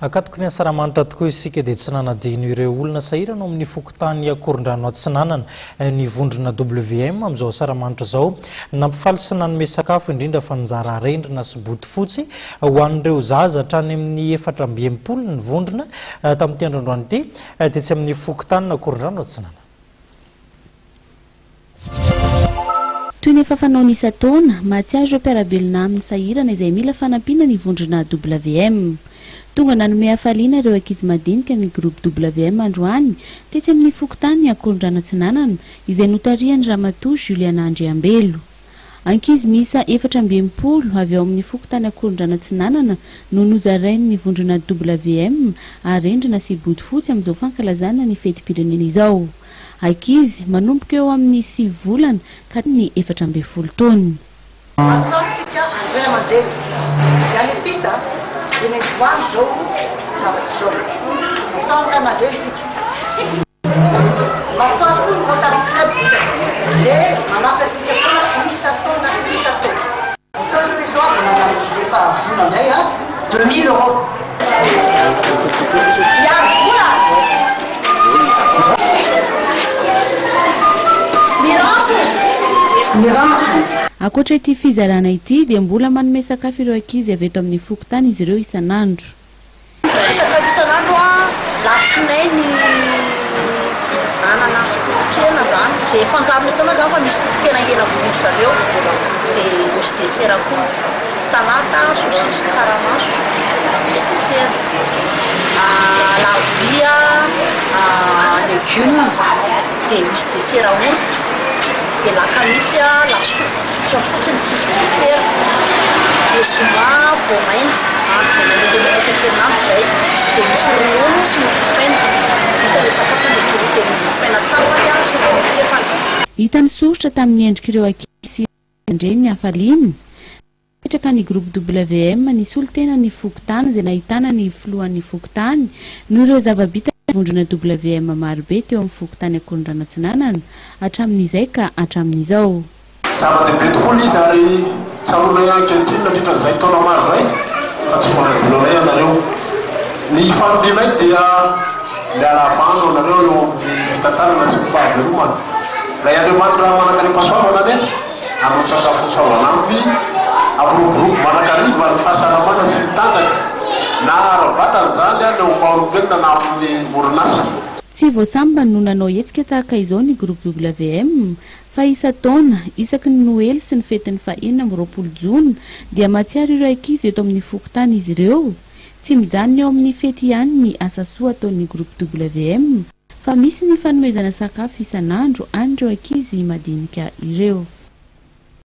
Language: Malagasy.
Ankatoky ny Asaramanitra tokoa isika dia tsy nanadino ireo olona sahirana ao amin'ny fokontany Ankorondrano Atsinanana ny vondrona WM amin'izao Asaramanitra izao. Nampifaly sy nanome sakafo indrindra fa nizara arendrina sy bodofotsy ho an'ireo zaza hatrany amin'ny 64 ny vondrona tamin'ity andro androany ity tetsy amin'ny fokontanin'Ankorondrano Atsinanana. Toy ny efa fanaony isan-taona, mahatsiaro ireo mpiara-belona aminy sahirana izay mila fanampiana ny vondrona WM. Tonga nanome hafaliana ireo ankizy madinika ny groupe WM androany tetsy amin'ny fokontany Ankorondrano Atsinanana izay notarihan'i Ramatoa Juliana Andriambelo. Ankizy miisa 64 avy ao amin'ny fokontany Ankorondrano Atsinanana no nozarain'ny vondrona WM arendrina sy bodofotsy amin'izao fankalazana ny fetim-pirenena izao. Ankizy, manomboka eo amin'ny sivy volana ka hatramin'ny 14 taona. Antsaontsika ny ray aman-dreny izay any am-pita dia niandohany izao zavatra izao. Antsaon'ny ray aman-dreny isika. Mahatsara koa ny Rotary Club izay manampy antsika foana isan-taona isan-taona. Teo zao izy zao vao efa vola indray a, 2000 euros. Hiaro vola? Miranto! Miranto! Ankoatra ity fizarana ity dia mbola manome sakafo ireo ankizy avy eto amin'ny fokontany izy ireo isan'andro. Sakafo isan'andro an, latsinainy anana sy totokena zany, ze fangarony ataonao zany fa misy totokena hena vidin-dry zareo, de misy dessert koa, talata saucisse tsaramaso misy dessert, alarobia legume de misy dessert yaourt, de lakamisy lasopy tsotra fotsiny tsisy dessert, de zoma voamaina, andro voamaina tena isan-kerinandro izay, de misy ronono sy mofo dipaina, vita le sakafo zany de mijery de mofo dipaina tapaka sy ronono fefana. Hita nisoritra tamin'ny endrik'ireo ankizy sy ray aman-dreny ny hafaliana. Napetraka ny groupe WM nisolo tena ny fokontany izay nahitana ny filohan'ny fokontany noho ireo zava-bitan'ny vondrona WM marobe teo amin'ny fokontany Ankorondrano Atsinanana hatramin'izay ka hatramin'izao. Zava-dehibe tokoa ilay izy ary tsaroanay ankehitriny nandritra an'izay taona maro izay fa tsy mandray-vola anay ianareo. Ny fanirianay dia ny haravana anareo eo amin'ny fitantanana sy ny fahavelomana. Ilay Andriamanitra manan-karem-pahasoavana anie. Hamotsaka fahasoavana ampy, hampiroborobo mandrakariva ny fahasalamana sy ny tanjaka, na ara-batana izany na eo amin'ny maha-olombelona na amin'ny orinasa. Tsy vao sambany no nanao hetsika tahaka izao ny Groupe WM fa isan-taona, isaky ny Noely sy ny fetin'ny faha 26 jona dia mahatsiaro ireo ankizy eto amin'ny fokontany izy ireo. Tsy mijanona eo amin'ny fety ihany ny asa soa ataon'ny Groupe WM fa misy ny fanomezana sakafo isan'andro an'ireo ankizy madinika ireo.